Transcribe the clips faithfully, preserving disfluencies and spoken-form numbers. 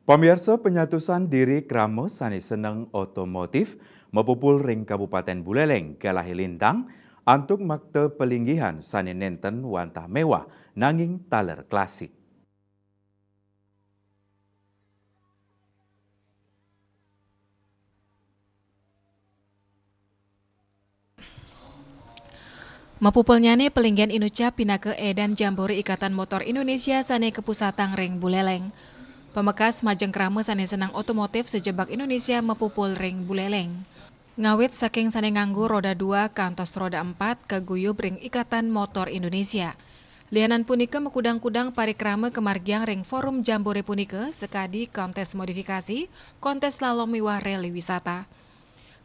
Pamiarsa, panyatusan diri krama sané seneng otomotif mapupul ring Kabupaten Buleleng galahe lintang antuk makta palinggihan sané nénten wantah méwah nanging taler klasik. Mapupulnyané palinggihan inucap pinaka édan Jambore Ikatan Motor Indonesia sané kapusatang ring Buleleng. Pamekas majeng krama sané seneng otomotif sajebag Indonesia mapupul ring Buleleng. Ngawit saking sané nganggo roda dua kantos roda empat kaguyub ring Ikatan Motor Indonesia. Lianan punika makudang-kudang parikrama kamargiang ring forum Jambore punika sakadi kontes modifikasi, kontes slalom miwah rally wisata.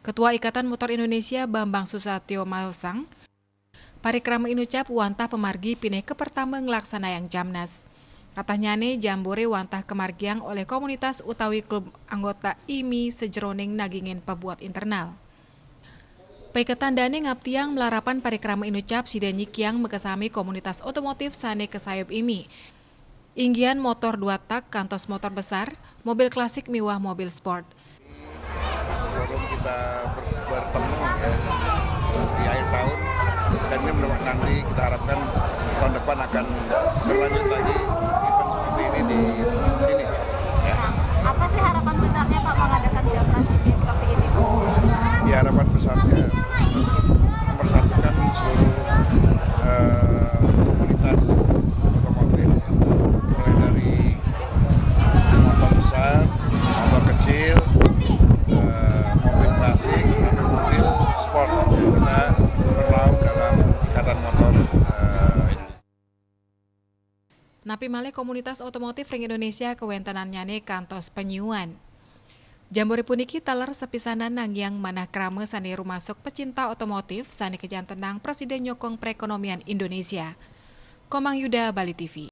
Ketua Ikatan Motor Indonesia Bambang Susatyo maosang, parikrama inucap wantah pamargi pinih kapertama nglaksanayang Jamnas. Katahnyané Jambore wantah kamargiang olih komunitas utawi klub anggota I M I sajeroning nagingin pabuat internal. Paiketan dané ngaptiang malarapan parikrama inucap sida nyikiang makasami komunitas otomotif sané kasayup I M I. Inggihan motor dua tak kantos motor besar, mobil klasik miwah mobil sport. Forum kita ber-, bertemu, ya, di akhir tahun, dan ini mendapat nanti kita harapkan tahun depan akan berlanjut lagi event seperti ini di sini. Ya. Apa sih harapan besarnya, Pak, mengadakan Jamnas ini seperti ini? Ya, harapan besarnya mempersatukan seluruh, eh, komunitas otomotif, mulai dari motor besar, motor kecil, eh, mobil klasik, sampai mobil sport. Kita bernaung dalam Ikatan Motor, eh, Indonesia. Napi malih komunitas otomotif ring Indonesia kawéntenannyané kantos panyuan. Jambore puniki taler sapisanan nanggiang manah krama sané rumasuk pecinta otomotif sané kajantenang prasida nyokong perekonomian Indonesia. Komang Yuda, Bali T V.